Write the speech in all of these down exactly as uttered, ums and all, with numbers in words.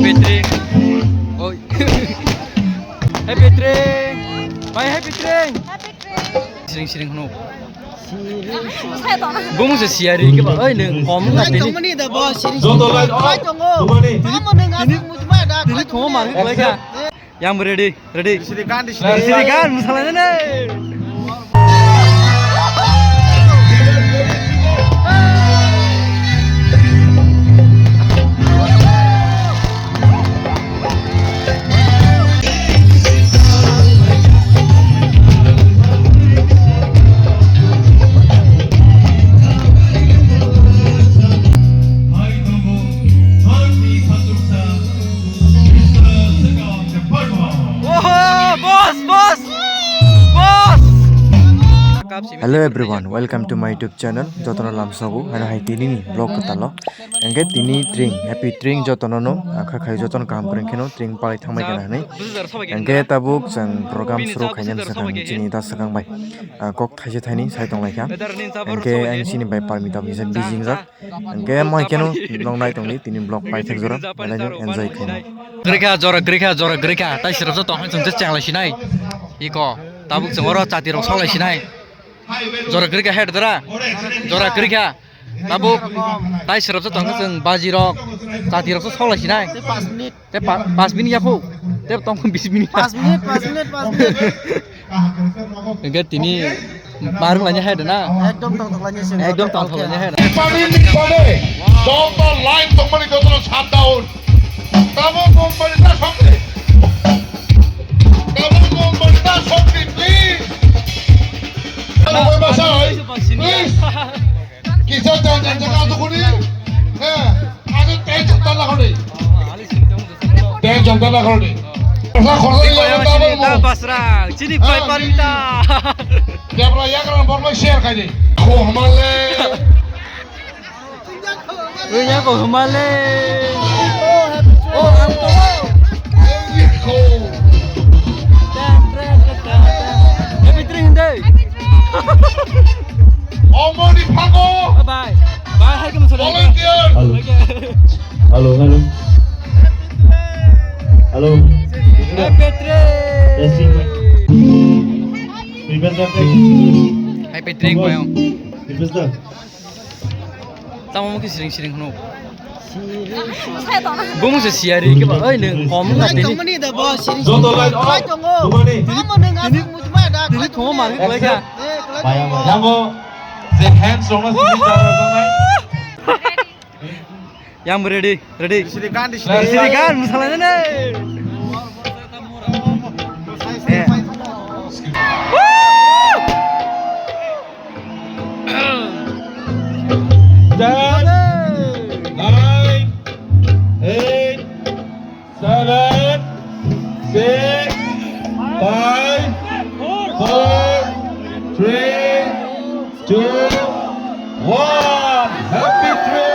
Happy drink. Oi. Happy drink. Bye, happy drink. Happy drink. Siring siring hwnwi. Bumung se siyari ke ba? Oi, nung kom na tini. Tongmani da bo, siring siring. Joto lai, tini, tini, tini thoma mangwi khlai kha. Yang ready, ready. Siri gan, siri gan, masalah ni. Oho, boss, boss, boss. Hello everyone, welcome to my YouTube channel. Jotono lamsogo, hano hai tini ni vlog kwtalo. Engke tini tring, happy tring jotono no, akha khai jotono kaham kwrwng kheno tring palai thangbai kana hinwi. Engke tabuk chwng program suru khainani swkang chini da swkang bai. Ah, kok thaise thaini sai tong lai kha. Engke ang chini bai parmita bisa bijing jak. Hingke moi keno nong nai tongdi tini vlog paithak jora, belai no enjoy khainai. Kwrwikha, jora kwrwikha, jora kwrwikha, tai sirapsa tong chwng je cheng lai sinai. Iko, tabuk chwng oro chati rok sok lai sinai. Jora kwrwikha het dara. Jora kwrwikha. Tabuk tai sirapsa tong chwng baji rok, chati rok sok lai sinai. Tei pas minute. Te pa-, pas minute yakho. Te tong bis minute. Pas minute, pas minute, pas minute. Hingke tini barung lainai hai da na? Ekdom tongthok lainai se. Ekdom tongthok lainai hai da. Pani ni pade, joto line tongmani joto shutdown. Tamo company ta sokni. Tamo company ta sokni, please. Tamo basai, please. Kisa jang jang jang ato kuni. Eh, ato ten jang tala kuni. Ten jong tala khorni. Khorsa khorsa ni yago tabo mo. Basra, chini pai parita. Jabra yagra borma share khai di. Ko hamale. Ruya ko hamale. Oh, ang to. Ko. Happy three hindi. Omoni phago. Bye bye. Bye, hai kamu sudah. Volunteer. Halo. Halo, halo. Halo. Happy three. Testing. Prepare sir, testing. Happy three, boy. Prepare sir. Tamo mo ki siring siring hwnwi. Bumung se siyari ke ba? Oi, nung kom na tini. Tongmani da bo, siring siring. Joto lai, oi, tongo. Tini, tini, tini thoma mangwi khlai kha. Yango, je hands rokno sini chara roknai. Yang ready, ready. Siri gan, siri gan. Siri gan, masalah ni. Eh. Ten, nine, eight, seven, six, five, four, three, two, one. Happy trip!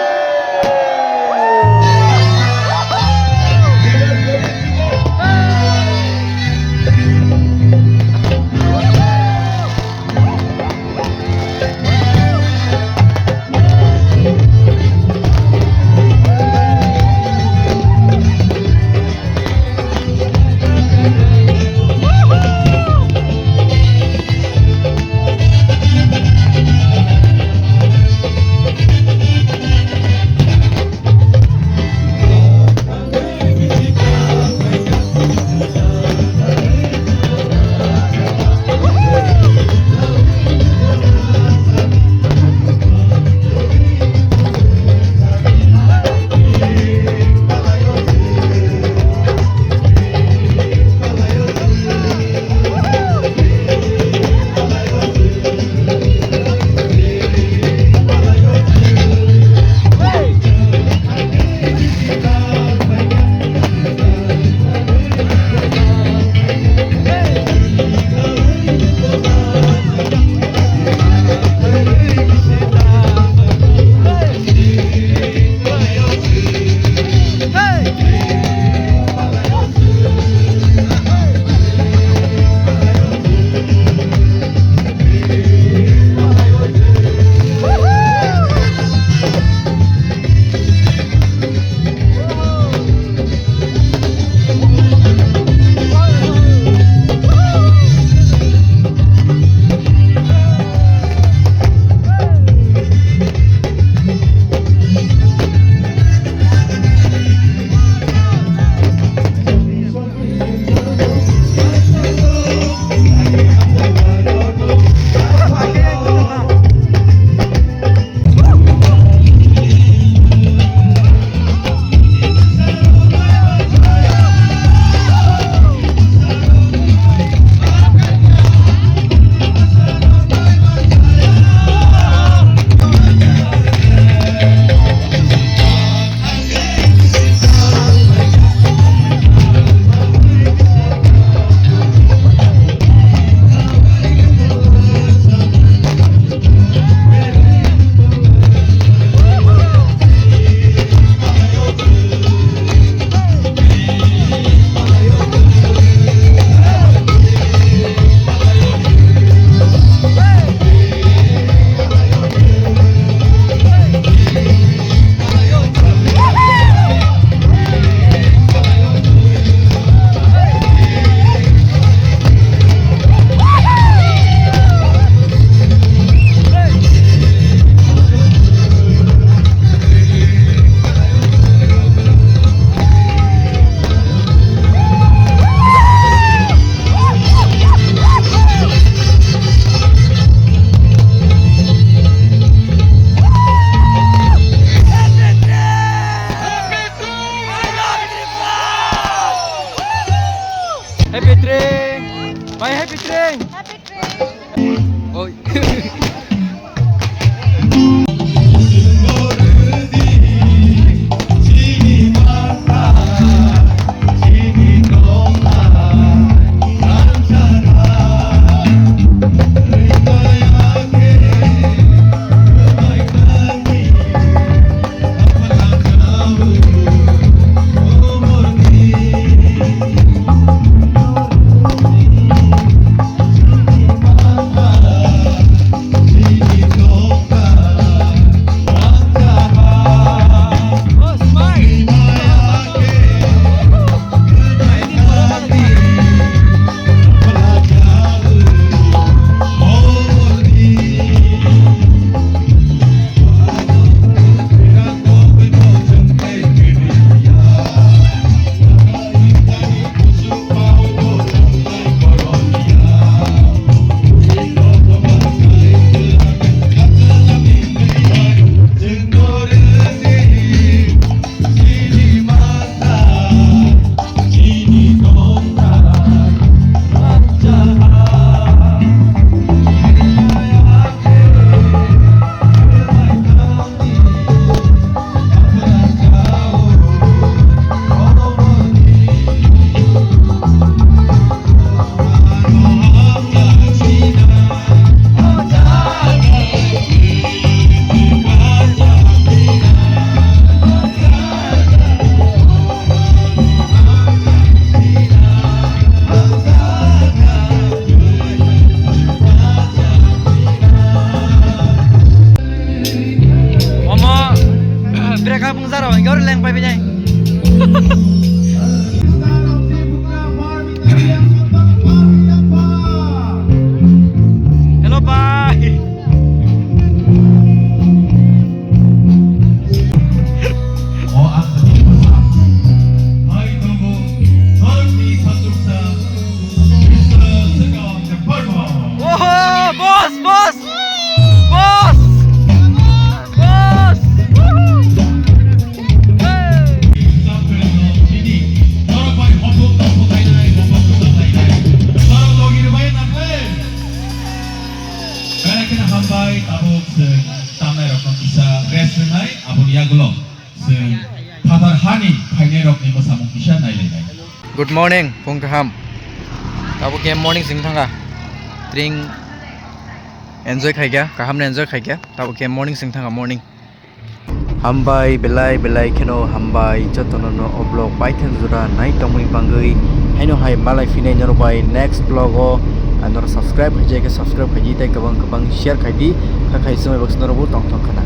Happy train. Bye, happy train. Happy train. Oh. Omo, break up wngsa rok, hingke oro leng pai bini. Hello, bye. O aswkni bwsa. Hai tongo, norokni satruksa, Mister Sega Department. Oho, boss, boss! Boss! Boss! Woohoo! Hey! Hambai, tabuk chwng tamnairokno kisa rest rwnai, aboni yagulo chwng phatar hani phainairokni mwsamung kisa nailainai. Good morning, phung kaham. Tabuk khe morning chwng thangkha. Tring enjoy khaikha, kahamno enjoy khaikha. Tabuk khe morning chwng thangkha, morning. Hambai, belai belai kheno hambai jotono no o vlog paithak jora nai tongmani bangwi. Haino hai malai phinai norok bai next vlog o, ah, norok subscribe khaijak khe subscribe khaidi tei kwbang kwbang share khaidi, kha khai swmai baksa norok bo tongthok khana.